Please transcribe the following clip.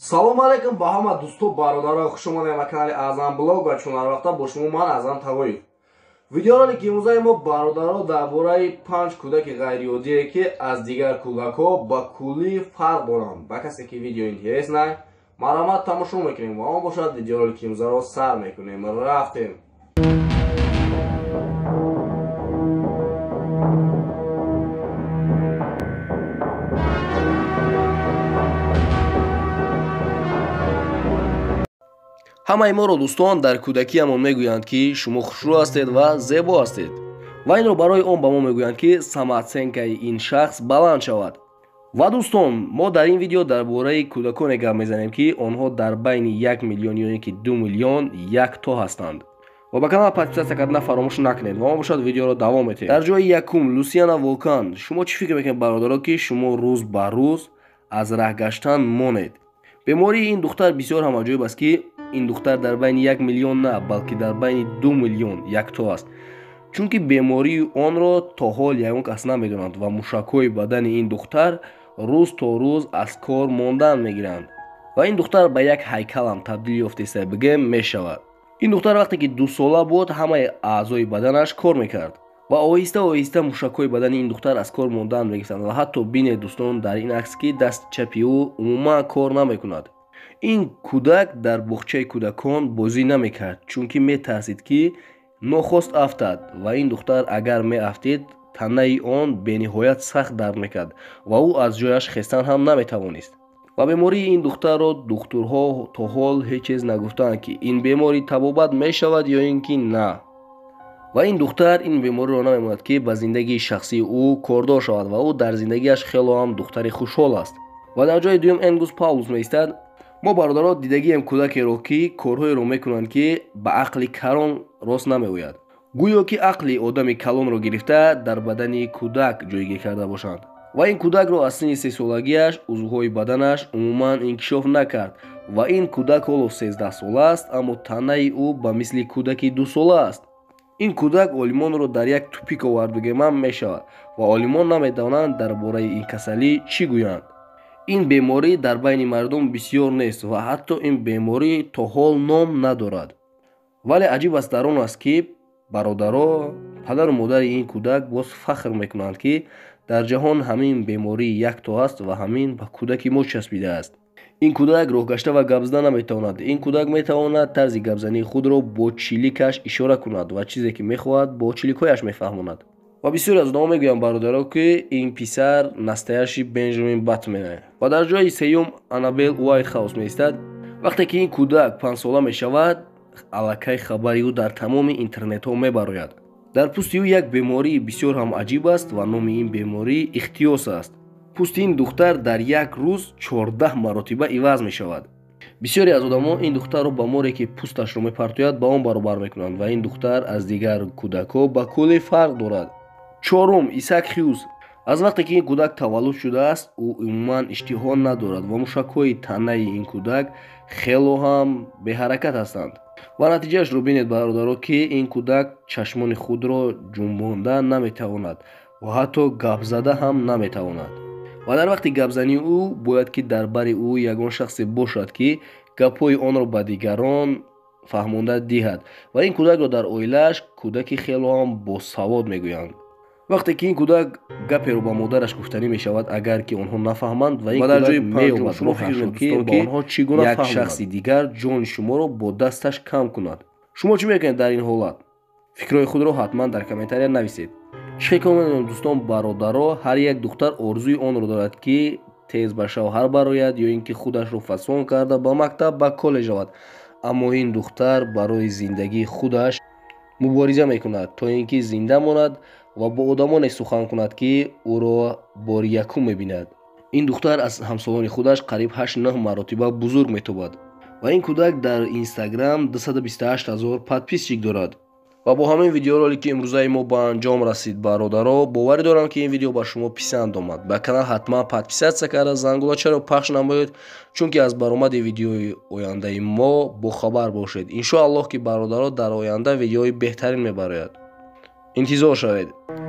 Салом алейкум ба ҳама дӯсто, бародаро, хуш омадед ба канали Аъзам Блог ва чун ҳар вақта бо шумо ман Аъзам Тағоев. Видеоролики имрӯзаи мо, бародаро, дар бораи 5 кӯдаки ғайриоддие, ки аз дигар кӯдакҳо ба куллӣ фарқ доранд. Ба касе ки видео интерес най, марҳамат, тамошо мекунем ва он бошад, видеоролики имрӯзаро сар мекунем. Рафтем. Ҳамаи моро дӯстон дар кӯдакиамон мегӯянд, ки шумо хушрӯ ҳастед ва зебо ҳастед. Ва инро барои он ба мо мегӯянд, ки самооценкаи ин шахс баланд шавад. Ва дӯстон, мо дар ин видео дар бораи кӯдаконе гап мезанем, ки онҳо дар байни 1 миллион ё ин ки 2 миллион якто ҳастанд. Ва ба канал подписаться кардан фаромӯш накунед ва мо бошад, видеоро давом медиҳем. Дар ҷои якум Лусиана Волкан. Шумо чӣ фикр мекунед, бародаро, ки шумо рӯз ба рӯз аз раҳ гаштан монед? Бемории ин духтар бисёр ҳам аҷоиб аст, ки ин духтар дар байни 1 миллион на, балки дар байни 2 миллион якто аст. Чунки бемории онро то ҳол ягон кас намедонанд ва мушакҳои бадани ин духтар рӯз то рӯз аз кор мондан мегиранд. Ва ин духтар ба як ҳайкалам табдил ёфтеста бигем мешавад. Ин духтар вақте ки 2 сола буд, ҳамаи аъзои баданаш кор мекард. Ва оҳиста оҳиста мушакҳои бадани ин духтар аз кор мондан мегирифтанд ва ҳатто бинед, дӯстон, дар ин акс, ки дасти чапи ӯ умуман кор намекунад. Ин кӯдак дар боғчаи кӯдакон бозӣ намекард, чунки метарсид, ки нохост афтад, ва ин духтар агар меафтид, танаи он бениҳоят сахт дард мекард ва ӯ аз ҷояш хестан ҳам наметавонист. Ва бемории ин духтарро духтурҳо то ҳол ҳеҷ чиз нагуфтаанд, ки ин беморӣ табобат мешавад ё ин ки на. Ва ин духтар ин бемориро намемонад, ки ба зиндагии шахсии ӯ кордор шавад, ва ӯ дар зиндагиаш хело ҳам духтари хушҳол аст. Ва дар ҷои дуюм Энгус Паулус меистад. Мо, бародаро, дидагием кӯдакеро, ки корҳоеро мекунанд, ки ба ақли калон рост намеояд. Гӯё ки ақли одами калонро гирифта дар бадани кӯдак ҷойгир карда бошанд. Ва ин кӯдакро аз синни 3-солагиаш узвҳои баданаш умуман инкишоф накард ва ин кӯдак ҳоло 13-сола аст, аммо танаи ӯ ба мисли кӯдаки 2-сола аст. Ин кӯдак олимонро дар як тупик овард бигемам мешавад ва олимон наметавонанд дар бораи ин касалӣ чӣ гӯянд. Ин беморӣ дар байни мардум бисёр нест ва ҳатто ин беморӣ то ҳол ном надорад. Вале аҷиб аст дар он аст, ки, бародаро, падару модари ин кӯдак боз фахр мекунанд, ки дар ҷаҳон ҳамин беморӣ якто аст ва ҳамин ба кӯдаки мо часпидааст. Ин кӯдак роҳгашта ва гапзада наметавонад. Ин кӯдак метавонад тарзи гапзании худро бо чиликаш ишора кунад ва чизе ки мехоҳад, бо чиликҳояш мефаҳмонад. Ва бисёре аз одамон мегӯянд, бародаро, ки ин писар настоящий Бенҷамин Баттон. Ва дар ҷои сеюм Аннабел Уайтхаус меистад. Вақте ки ин кӯдак 5-сола мешавад, аллакай хабари ӯ дар тамоми интернетҳо мебарояд. Дар пӯсти ӯ як бемории бисёр ҳам аҷиб аст ва номи ин беморӣ ихтиёз аст. Пӯсти ин духтар дар як рӯз 14 маротиба иваз мешавад. Бисёре аз одамон ин духтарро ба море, ки пӯсташро мепартояд, ба он баробар мекунанд ва ин духтар аз дигар кӯдакҳо ба куллӣ фарқ дорад. Чорум Исак Хьюз. Аз вақте ки ин кӯдак таваллуд шудааст, ӯ умуман иштиҳо надорад ва мушакҳои танаи ин кӯдак хело ҳам беҳаракат ҳастанд. Ва натиҷаашро бинед, бародаро, ки ин кӯдак чашмони худро ҷунбонда наметавонад ва ҳатто гап зада ҳам наметавонад. Ва дар вақти гапзании ӯ бояд ки дар бари ӯ ягон шахсе бошад, ки гапҳои онро ба дигарон фаҳмонда диҳад. Ва ин кӯдакро дар оилааш кӯдаки хело ҳам босавод мегӯянд. Вақте ки ин кӯдак гаперо ба модараш гуфтанӣ мешавад, агар ки онҳо нафаҳманд, ва ин Ва дар кӯдак ҷои панҷум меёбад шумо фикр роҳашро, ки мекунед, ба ки онҳо чӣ гуна як фаҳмонад. Шахси дигар ҷони шуморо бо дасташ кам кунад, шумо чӣ мекунед дар ин ҳолат? Фикрҳои худро ҳатман дар комментария нависед. Чӣ хел медонем, дӯстон, бародаро, ҳар як духтар орзуи онро дорад, ки тез ба шавҳар барояд ё ин ки худашро фасон карда ба мактаб, ба коллеҷ равад. Аммо ин духтар барои зиндагии худаш мубориза мекунад, то ин ки зинда монад ва бо одамоне сухан кунад, ки ӯро бори якум мебинад. Ин духтар аз ҳамсолони худаш қариб 8-9 маротиба бузург метобад ва ин кӯдак дар Инстаграм 228 ҳазор подписчик дорад. Ва бо ҳамин видеоролики имрӯзаи мо ба анҷом расид. Бародаро, боварӣ дорам, ки ин видео ба шумо писанд омад. Ба канал ҳатман подписаться карда, зангулачаро пахш намоед, чунки аз баромади видеои ояндаи мо бохабар бошед. Иншоаллоҳ, ки, бародаро, дар оянда видеои беҳтарин мебарояд, интизор шавед.